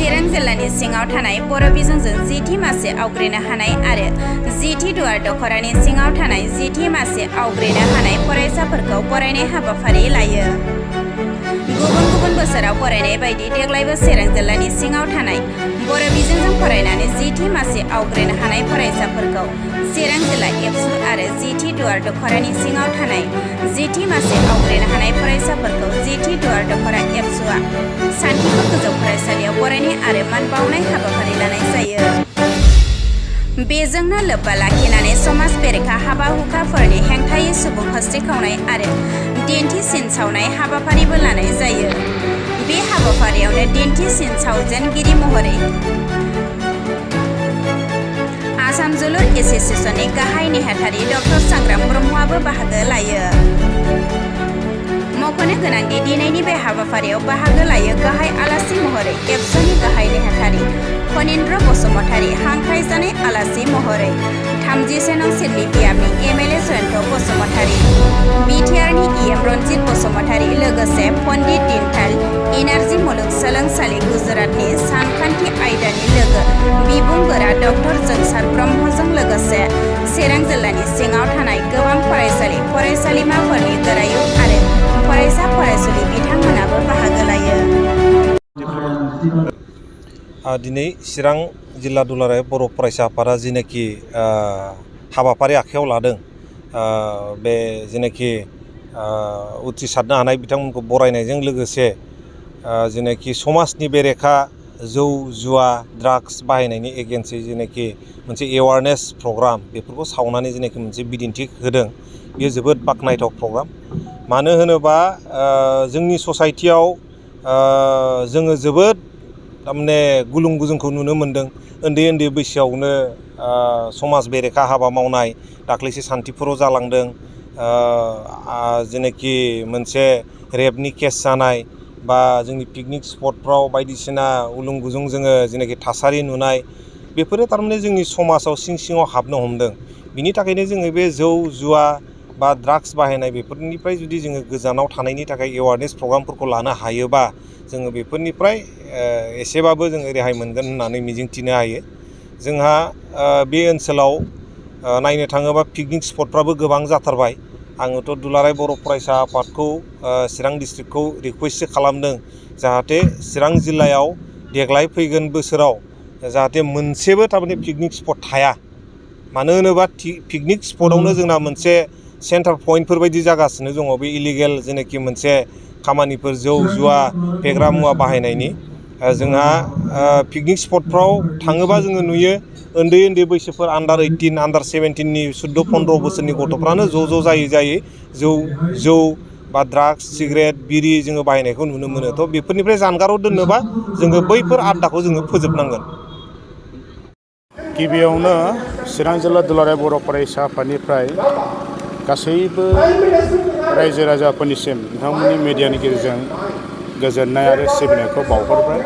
चिरां जिल्लानि सिङाव थानाय बर' बिजोंजों जिथि मासे आवग्रिनो हानाय आरो जिथि दुवार दखरानि सिङाव थानाय जिथि मासे आवग्रिनो हानाय फरायसाफोरखौ बरायनाय हाबाफारि लायो। गुबुन बोसोराव बरायनाय बायदि देग्लायबो चिरां जिल्लानि सिङाव थानाय बर' बिजोंजों फरायनानै जिथि मासे आवग्रिनो हानाय फरायसाफोरखौ चिरां जिल्ला एबसु आरो जिथि दुवार दखरानि सिङाव थानाय जिथि मासे आवग्रिनो हानाय फरायसाफोरखौ जिथि दुवार दखरा एबसुआ सान्थिपुर गोजौ फरायसालियाव बरायनाय आरो मान बावनाय हाबाफारि लानाय जायो। बेजोंनो लोब्बा लाखिनानै समाज बेरेखा हाबा हुखाफोरनि हेंथायै सुबुं हस्रि खावनाय आरो दिन्थिसिन सावनाय हाबाफारिबो लानाय जायो। बे हाबाफारियावनो दिन्थिसिन सावजेनगिरि महरै आसाम जोलुर एस'सिएशननि गाहाय नेहाथारि डक्टर सांग्राम ब्रह्मआबो बाहागो लायो। मख'नो गोनांदि दिनैनि बे हाबाफारियाव बाहागो लायो गाहाय आलासि महरै एबसुनि गाहाय नेहाथारि फनिन्द्र बसुमतारी, हांख्रायजानाय आलासि महरै 37 नं सिडली बियाबनि एमएलए जयन्त बसुमतारी, बिटिआरनि इएम रनजित बसुमतारी, लोगोसे पन्डित दीनदयाल इनार्जी मुलुगसोलोंसालि गुजरातनि सानखान्थि आयदानि लोगो बिबुंगोरा डक्टर जोंसार ब्रह्मजों लोगोसे चिरां जिल्लानि सिङाव थानाय गोबां फरायसालि फरायसालिमाफोरनि गोरायुं आरो फरायसा फरायसुलि बिथांमोनाबो बाहागो लायो। दिनै चिरां जिल्ला दुलाराय बर' फरायसा आफादा जिनाखि हाबाफारि आखायाव लादों, बे जेनाखि उथ्रिसारनो हानाय बिथांमोनखौ बरायनायजों लोगोसे जेनाखि समाजनि बेरेखा जौ जुवा ड्राग्स बाहायनायनि एगेन्स्टै जेनाखि मोनसे एवारनेस प्रग्राम बेफोरखौ सावनानै जेनाखि मोनसे बिदिन्थि होदों, बेयो जोबोद बाख्नायथाव प्रग्राम। मानो होनोबा जोंनि ससाइटियाव जोङो जोबोद थारमाने गुलुं गुजुंखौ नुनो मोन्दों। उन्दै बैसोआवनो समाज बेरेखा हाबा मावनाय दाख्लैसो सान्थिपुराव जालांदों, जेनाखि मोनसे रेपनि केस जानाय बा जोंनि पिकनिक स्पटफ्राव बायदिसिना उलुं गुजुं जोङो जेनाखि थासारि नुनाय, बेफोरो थारमाने जोंनि समाजाव सिङाव हाबनो हमदों। बिनि थाखायनो जोङो बे जौ जुवा बा ड्राग्स बाहायनाय बेफोरनिफ्राय जुदि जोङो गोजानाव थानायनि थाखाय एवारनेस प्रग्रामफोरखौ लानो हायोबा जोङो बेफोरनिफ्राय एसेबाबो जोङो रेहाय मोनगोन होननानै मिजिंथिनो हायो। जोंहा बे ओनसोलाव नायनो थाङोबा पिकनिक स्पटफ्राबो गोबां जाथारबाय। आङोथ' दुलाराय बर' फरायसा आफादखौ चिरां डिस्ट्रिक्टखौ रिकुवेस्ट खालामदों जाहाथे चिरां जिल्लायाव देग्लाय फैगोन बोसोराव जाहाथे मोनसेबो थारमाने पिकनिक स्पट थाया। मानो होनोबा पिकनिक स्पटआवनो जोंना मोनसे सेन्टार पइन्टफोर बायदि जागासिनो दङ बे इलिगेल जेनाखि मोनसे खामानिफोर जौ जुवा फेग्रा मुवा बाहायनायनि। जोंहा पिकनिक स्पटफ्राव थाङोबा जोङो नुयो उन्दै बैसोफोर आन्डार 18 आन्डार 17नि 14-15 बोसोरनि गथ'फ्रानो ज' जायै जौ बा ड्राग्स सिगारेट बिरि जोङो बाहायनायखौ नुनो मोनो। थ' बेफोरनिफ्राय जानगाराव दोननोबा जोङो बैफोर आड्डाखौ जोङो फोजोबनांगोन। गिबियावनो चिरां जिल्ला दुलाराय बर' फरायसा आफादनिफ्राय गासैबो रायजो राजाफोरनिसिम बिथांमोननि मिडियानि गेजेरजों गोजोननाय आरो सिबिनायखौ बावहरबाय।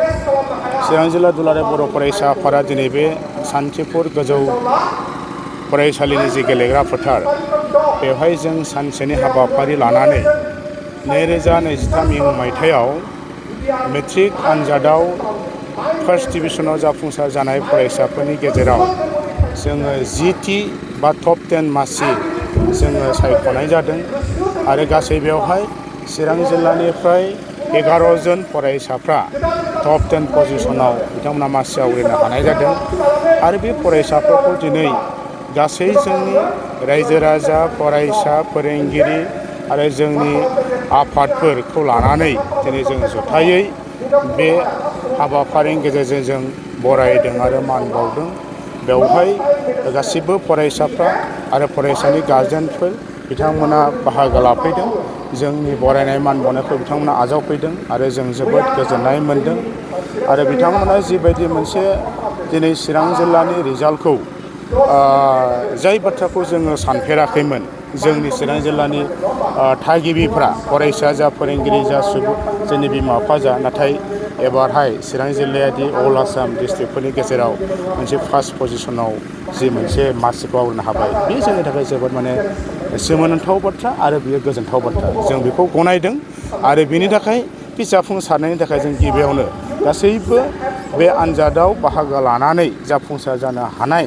चिरां जिल्ला दुलाराय बर' फरायसा आफादा दिनै बे सान्थिपुर गोजौ फरायसालिनि जि गेलेग्रा फोथार, बेवहाय जों सानसेनि हाबाफारि लानानै 2023 इं मायथाइयाव मेट्रिक आनजादाव फार्स्ट डिभिजनाव जाफुंसार जानाय फरायसाफोरनि गेजेराव जोङो 10थि बा टप 10 मासि जोङो सायख'नाय जादों आरो गासै बेवहाय चिरां जिल्लानिफ्राय 11 जन फरायसाफ्रा टप 10 पजिशनाव बिथांमोना मासि आवग्रिनो हानाय जादों। आरो बे फरायसाफोरखौ दिनै गासै जोंनि रायजो राजा फरायसा फोरोंगिरि आरो जोंनि आफादफोरखौ लानानै दिनै जों जथायै बे हाबाफारिनि गेजेरजों जों बरायदों आरो मान बावदों। बेवहाय गासिबो फरायसाफ्रा आरो फरायसानि गारजेनफोर बिथांमोना बाहागो लाफैदों। जोंनि बरायनाय मान बावनायखौ बिथांमोना आजावफैदों आरो जों जोबोद गोजोननाय मोनदों। आरो बिथांमोना जिबायदि मोनसे दिनै चिरां जिल्लानि रिजाल्टखौ जाय बाथ्राखौ जोङो सानफेराखैमोन, जोंनि चिरां जिल्लानि थागिबिफ्रा फरायसा जा फोरोंगिरि जा सुबुं जोंनि बिमा बिफा जा, नाथाय एबारहाय चिरां जिल्लायादि अल आसाम डिस्ट्रिक्टफोरनि गेजेराव मोनसे फार्स्ट पजिशनाव जि मोनसे मासिखौ आवग्रिनो हाबाय, बे जोंनि थाखाय जोबोद सोमोनांथाव बाथ्रा आरो बियो गोजोनथाव बाथ्रा। जों बेखौ गनायदों आरो बेनि थाखाय बे जाफुंसारनायनि थाखाय जों गिबियावनो गासैबो बे आनजादाव बाहागो लानानै जाफुंसार जानो हानाय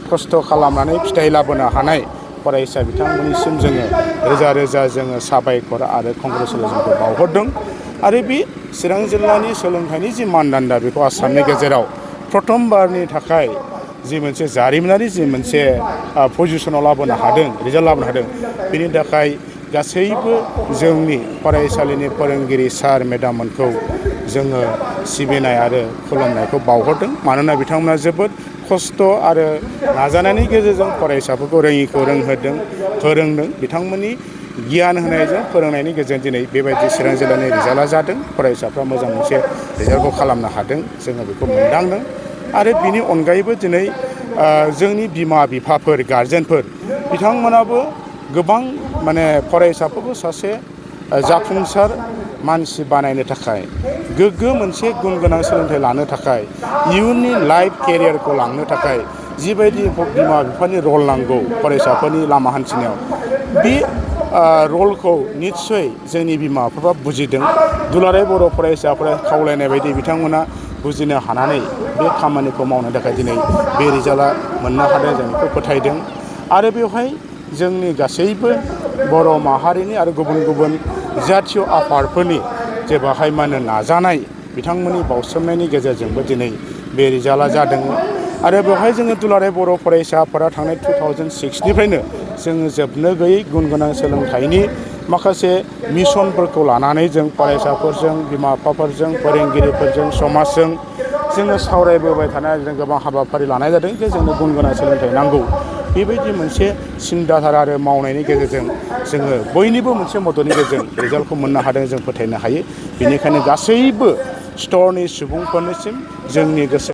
खस्थ' खालामनानै फिथाइ लाबोनो हानाय फरायसा बिथांमोननिसिम जोङो रोजा रोजा जोङो साबायखर आरो कंग्रेसुलेसनखौ बावहरदों। आरो बे चिरां जिल्लानि सोलोंथाइनि जि मानदान्दा बेखौ आसामनि गेजेराव प्रथमबारनि थाखाय जि मोनसे जारिमिनारि जि मोनसे पजिसनाव लाबोनो हादों, रिजाल्ट लाबोनो हादों, बेनि थाखाय गासैबो जोंनि फरायसालिनि फोरोंगिरि सार मेडाममोनखौ जोङो सिबिनाय आरो खुलुमनायखौ बावहरदों। मानोना बिथांमोना जोबोद खस्थ' आरो नाजानायनि गेजेरजों फरायसाफोरखौ रोङिखौ रोंहोदों, फोरोंदों। बिथांमोननि गियान होनायजों फोरोंनायनि गेजेरजों दिनै बेबायदि चिरां जिल्लानि रिजाल्टआ जादों। फरायसाफ्रा मोजां मोनसे रिजाल्टखौ खालामनो हादों, जोङो बेखौ मोनदांदों। आरो बिनि अनगायैबो दिनै जोंनि बिमा बिफाफोर, गारजेनफोर बिथांमोनाबो गोबां माने फरायसाफोरखौ सासे जाफुंसार मानसि बानायनो थाखाय, गोग्गो मोनसे गुन गोनां सोलोंथाइ लानो थाखाय, इयुननि लाइफ केरियारखौ लांनो थाखाय जिबायदि बिमा बिफानि रल नांगौ फरायसाफोरनि लामा हान्थिनायाव, बे रलखौ निस्सय जोंनि बिमा बिफाफ्रा बुजिदों। दुलाराय बर' फरायसाफोरा खावलायनाय बायदि बिथांमोना बुजिनो हानानै बे खामानिखौ मावनो थाखाय दिनै बे रिजाल्टआ मोननो हादों, जों बेखौ फोथायदों। आरो बेवहाय जोंनि गासैबो बर' माहारिनि आरो गुबुन गुबुन जातीय आफादफोरनि जे बाहाय मा होनो नाजानाय, बिथांमोननि बावसोमनायनि गेजेरजोंबो दिनै बे रिजाल्टआ जादों। आरो बेवहाय जोङो दुलाराय बर' फरायसाफोरा थांनाय 2006निफ्रायनो जोङो जोबनो गैयै गुन गोनां सोलोंथाइनि माखासे मिशनफोरखौ लानानै जों फरायसाफोरजों, बिमा बिफाफोरजों, फोरोंगिरिफोरजों, समाजजों जोङो सावरायबोबाय थानाय जों गोबां हाबाफारि लानाय जादों जे जोंनो गुन गोनां सोलोंथाइ नांगौ। बेबायदि मोनसे सिन्ताधारा आरो मावनायनि गेजेरजों जोङो बयनिबो मोनसे मददनि गेजेरजों रिजाल्टखौ मोननो हादों, जों फोथायनो हायो। बेनिखायनो गासैबो स्तरनि सुबुंफोरनिसिम जोंनि गोसो